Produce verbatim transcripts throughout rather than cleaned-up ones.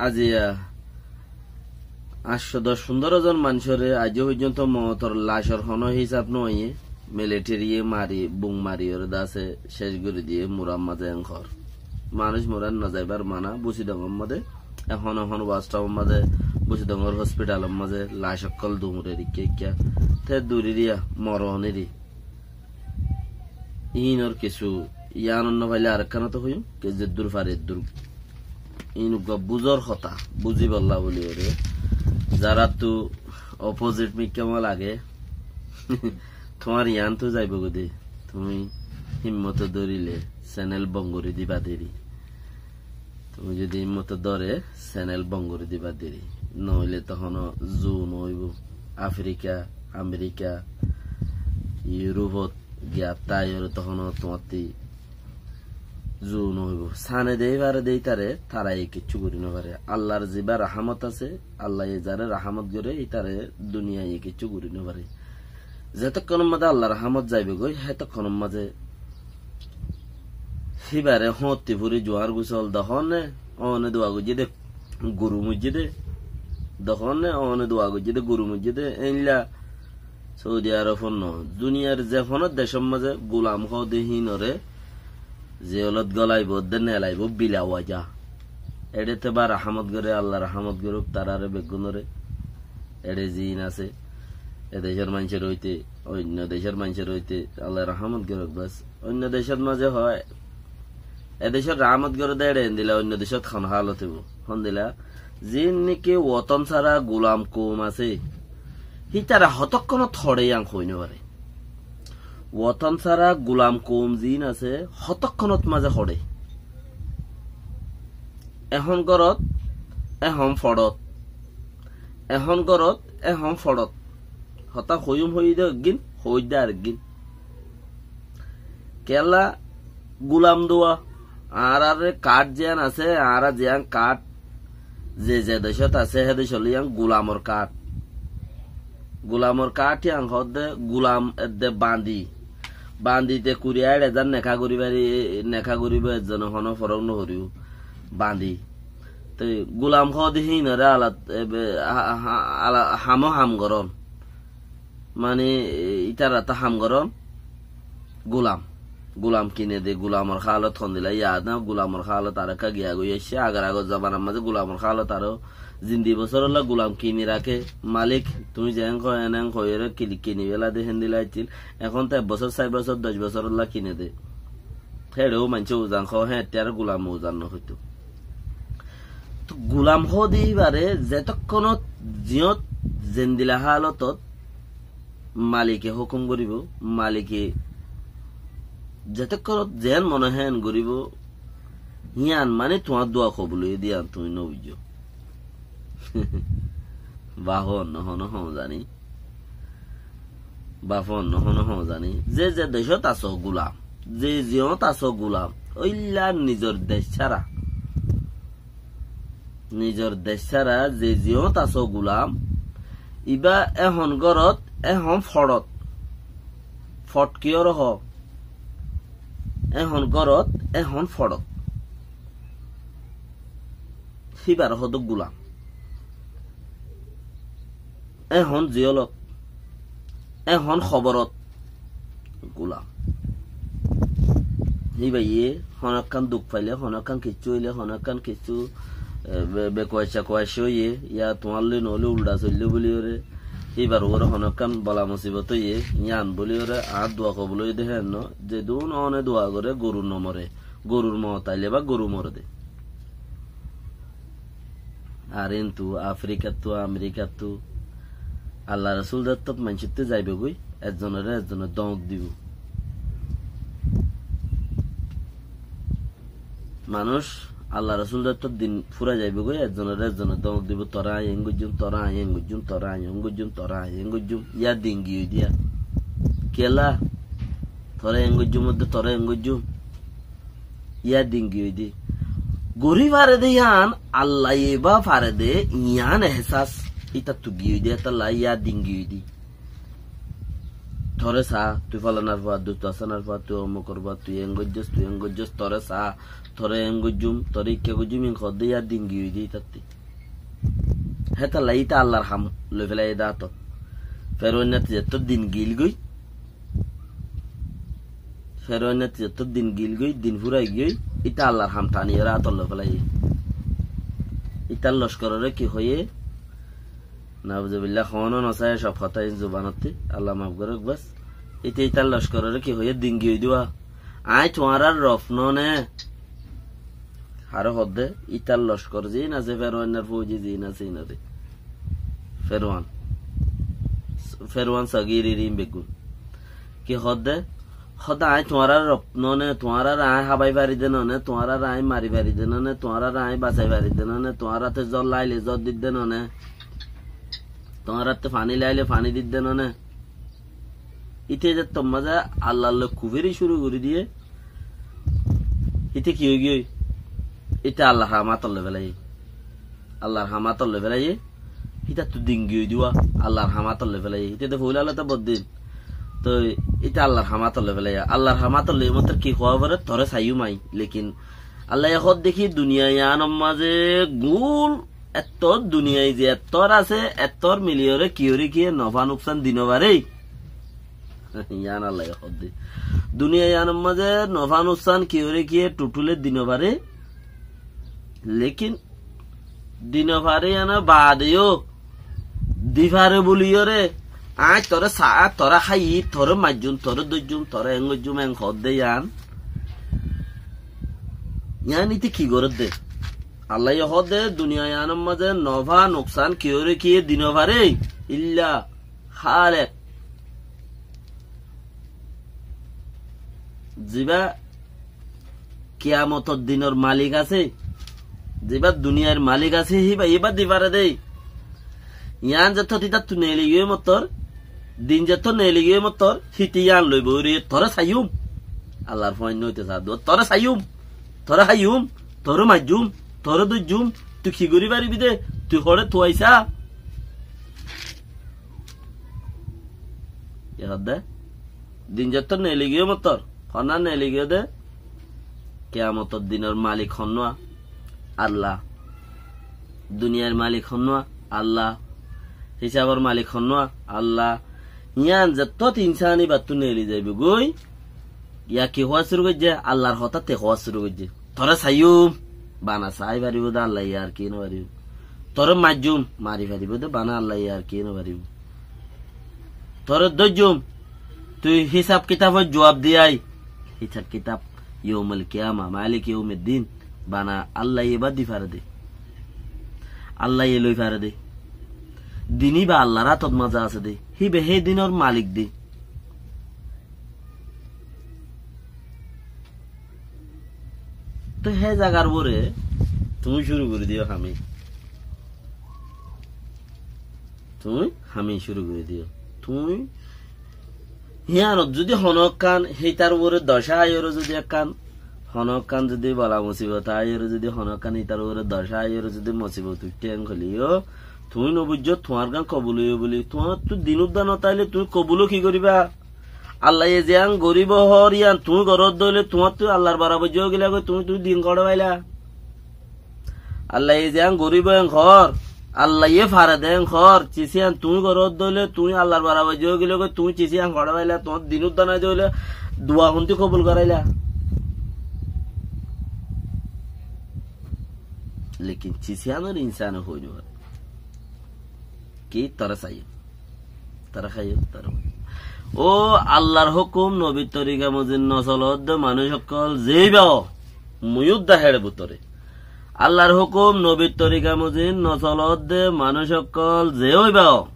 aziya añctho doc fundóro zon manúcore aijjó foijjonto mootor lacor honó hísab no óiye, militariye mari, bum mari óre de asé céc gorí diyé, murar mazé enkor. Manúic murar no zaibar mana, Busidongor mazé, ehón ehón wasthomor mazé, Busidongor hospitalor mazé lac ókkol duñre rikká ikká, te duri riya, moron eri. Iínor kessú yián no faile arekkánot hoiyum, ke zeddur fare eddur. Iín uggúa buzor hotá, buzíbolla buli óre. Zaráttu opposite mikká lage, tuáñr yiántu zaibogói de, tuñí himmote dórile senel bon gorí diba deri. Tuñí zodi himmote dóre, senel bon gorí diba deri. Noóile tohón zun óibo. Afrika, Amerika, Yurupot giya táiyore tohón tuáñtti zun óibo. Sane de fare de ítare, tara e kiccú gorí no fare. Allar ziba rahámot asé, Allaye zare rahámot goré, ítare duniyaye kiccú gorí no fare. Zetokkonor mazé Allar rahámot zaibogói, hétokkonor mazé híbare hoñtti furi juar gusol de hoóne, one dua goijjé de, guru moijjé de, de hoóne, one dua goijjé de, guru moijjé de, éilla Saudi Arobot no, duniyar ze honó decór mazé gulam hoó de híinore, zelot golaibo de, nelaibo bila waja. Eçe te ba rahámot goré, Allaye rahámot gorók tarare beggúnore. Eçe ziín asé, e decór maincór óite, oinno decór maincór óite Allaye rahámot gorók bes. Oinno decót mazé hoó, e decót rahámot goré de eçe endilla, oinno decót hon hálot óibo? Hondilla, ziín niki wotón sára gulam koum asé, hítara hotókkonot hoçé yián hoói no fare. Wotón sára gulam koum ziín asé, hotókkonot mazé hoçé. Ehón górot, ehón foçot. Ehón górot, ehón foçot. Hotá hoiyúm hoiyí de eggín, hoóidde areggín. Kiyólla gulam dua, añárar kath ziyán asé, añára ziyán kath, ze ze decót asé, hé decólla yián gulamor kath. Gulamor kath yián hoódde gulam edde bandi. Bandi te kuri añçe zar neká gorí fari, neká goríbo ezzone honó forók no goríbo. Bandi. Te gulam hoóde híinore alat, ebe, ha-, ha-, ala-, hamó ham gorón. Mani, e, ítara ta ham gorón, gulam. Gulam kine de, gulamor hálot hondilla, yad na, gulamor hálot arekka giya goi aiccé, agor agor zobanar mazé gulamor hálot aró zindi bosórolla gulam kini raké, malik, tuñí zeén hoó, eén hoiyóre kili-, kini fela de, héndilla accíl. Ehón to ek bosór, sair bosór, doc bosórolla kine de. Héçeó maincé uzan hoó, héçette ar gulame uzan no hoitó. To gulam hoóde íbare zetókkonot ziyót zendila hálotot malike hókum goríbo, malike zetókkonot zeén mone hoó héen goríbo, yían mani tuáñr dua kobul óiye de yían tuñí no buijjó. Báfo, no hono hoó zani. Báfo, no hono hoó zani. Ze ze decót asó gulam, ze ziyót asó gulam, óilla nizor dec sára, nizor dec sára ze ziyót asó gulam, ibá ehón górot, ehón foçot. Foç kiyóre hoó? Ehón górot, ehón foçot. Híbare hoó de gulam. Ehón ziyólot, ehón hoborot, gulam. Híbaye honókkan duk faile, honókkan kiccú óile, honókkan kiccú, e, be-, bekuaicca kuaicca óiye, yá tuáñlloi noóile uldha soillé bóliyoré, híbar uore honókkan bola musibot óiye, yían bóliyoré añár dua kobul óiye de héen no, zedún one dua goré goru no more, gorur moot aile bá goru more de. Ar intu Afrikattu, Amerikattu Allar Rosul dettót maincóttu zaibogói, ezzonoré ezzone dóñk dibou. Manúic Allar Rosul dettót din fúrai zaibogói, ezzonoré ezzone dóñk dibou, toré aññí eén goijjúm, toré aññí eén goijjúm, toré aññí eén goijjúm, toré aññí eén goijjúm, yá din giyói diya. Kiyólla? Toré eén goijjúm odde, toré eén goijjúm. Yá din giyói de. Gorí fare de yían, Allaye bá fare de, yían ehsas ítattu giyói de, étalla yá din giyói de. Toré saá, tui folanar fua, tui tossanar fua, tui omukor fua, tui en goijjós, tui en goijjós, toré saá, toré en goijjúm, toré ikká goijjúm, in hoódde yá din giyói dé ítattí. Hétolla íta Allar ham loi félaiyé dé átot. Feroinnat zettó din gilgói, Feroinnat zettó din gilgói, din fúrai giyói, íta Allar ham tani ore átot loi félaiyé. Ítar loshkororé ki hoiyé? Nauzubillah, hoóno nosá, sob hotá in zubanottí, Allah maf gorouk bas. Íte ítar loshkororé ki hoiyé, din giyói dé wá. Aññí tuáñrár rof noó né. Haré hoódde, ítar loshkor ziín asé, Feroinnár fóuji ziín asé, iínoré. Feroin. Feroin sogír iín beggún. Ki hoódde? Hoódde aññí tuáñrár rof noó né, tuáñráre aññí hábai fari dé noó né, tuáñráre aññí mari fari dé noó né, tuáñráre aññí basai fari dé noó né, tuáñrátte zór laile zór di dé noó né, tuáñrátte faní laile faní di dé noó né. Íte zettó mazé Allar loi kuferi cúru gorí diyé, íte ki ói giyói? Íte Allar ham átot loi félaiyé. Allar ham átot loi félaiyé. Ítattú din giyói dé wá, Allar ham átot loi félaiyé. Íte de foila lóte boddin. Toi íte Allar ham átot loi félaiyé. Allar ham átot loi mottor ki hoó foré, toré saiyúm aññí. Lekin Allaye hoódde ki duniyai yíanor mazé gul ettór duniyai ze ettór asé, ettór miliyoré kiyóre kiyé nofá nuksan di nofaré. Yían Allaye hoódde. Duniyai yíanor mazé nofá nuksan kiyóre kiyé thutthúle di nofaré. Lekin di nofaré yíanor baade yó di faré buliyóre, aññí toré saá, toré háiyí, toré maijjúm, toré dóijjum, toré en goijjúm, en hoódde yían. Yían íte ki gorédde? Allaye hoódde, duniyai yíanor mazé nofá nuksan kiyóre kiyé di nofaré, illa Hálek. Zibá kiyamotor dinor malik asé, zibá duniyair malik asé, híba, híba di faré dé. Yían zettót ítattu neeli giyói mottor, din zettót neeli giyói mottor, híte yían loi boóri, toré saiyúm. Allar fuain óite saá dé, toré saiyúm, toré háiyum, toré maijjum, toré dóijjum, tui ki gorí faribí dé, tui hoçé tuaisá. Ki hoódde? Din zettót neeli giyói mottor, honnán neeli giyói dé? Kiyamotor dinor malik honnúa? Allah. Duniyair malik honnúa? Allah. Hísabor malik honnúa? Allah. Yían zettót insán íbattú neeli zaibou goi, yá ki hoó cúru goijjé? Allar hotá te hoó cúru goijjé. Toré saiyúm, bana saái faribóu dé, Allaye ar kiyé nofaribóu. Toré maijjúm, mari faribóu dé, bana Allaye ar kiyé nofaribóu. Toré dóijjum, tui hísab kitabor juab di ai. Hísab kitab, youmul kiyama, malik youmiddin, bana Allaye bá di fare dé. Allaye loi fare dé. Din íba Allar átot mazé asé dé. Híba hé dinor malik dé. Toi hé zagar uore tuñí cúru gorí diyó ham. Tuñí ham cúru gorí diyó. Tuñí híanot zudi honókkán hítar uore docá aiyóre zudi ekkán, honókkán zudi bala musibot aiyóre zudi honókkán hítar uore docá aiyóre zudi musibot uiththé en hoileyó, tuñí nobuijjó tuáñrgán kobul óiye buli. Tuáñttú din udda notáile tuñí kobuló ki goríba? Allaye ziyán goríbou hoór yían tuñí goródde óile tuáñttú Allar barabor zogói gilagói tuñí, tuñí din hoçé faila? Allaye ziyán goríbou en hoór, Allaye fare dé en hoór, cis yían tuñí goródde óile tuñí Allar barabor zogói gilagói tuñí cis yían hoçé faila? Tuáñr din udda nái dé óile dua hontí kobul goráila? Lekin cis yíanoré insáne hoói nofaré. Ki? Toré saiyúm. Toré háiyum, toré maijjum. Ó Allar hókum, nobir torika mozin nosolodde manúic ókkol zeéiba ó, muiyúdda héçe bútore. Allar hókum, nobir torika mozin nosolodde manúic ókkol zeéiba ó.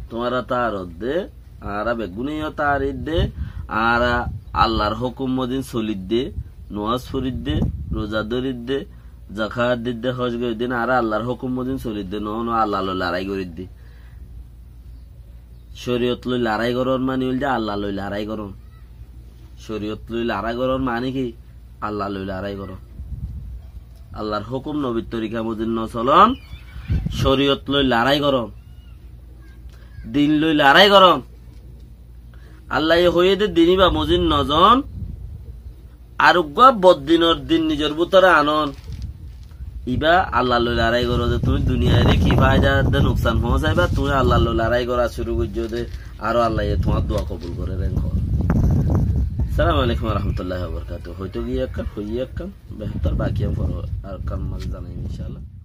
Tuáñra taárodde, añára beggúne yó taáridde, añára Allar hókum mozin solidde, nuwás foridde, ruza dóridde, zakát didde, hóc goridde, añára Allar hókum mozin solidde, noó noó Allah loi larái goridde. Coriyot loi larái gorón mani óilde Allah loi larái gorón. Coriyot loi larái gorón mani ki? Allah loi larái gorón. Allar hókum nobir torika mozin nosolón, coriyot loi larái gorón. Din loi larái gorón. Allaye hoiyé de din íba mozin nozon. Ar uggúa boddinor din nizor bútore anon. Íba Allar loi larái goró de tuñí duniyaire ki faida de nuksan foóñsaiba, tuñí Allar loi larái gorá cúru goijjó de, aró Allaye tuáñr dua kobul goré de enkor. Assalamu alaikum wa rahmatullahi wa barakatuhu. Hoitó giyé ekkán, hoiyé ekkán, behétor baki am foro ar ekkán mazé zanaiyum incállah.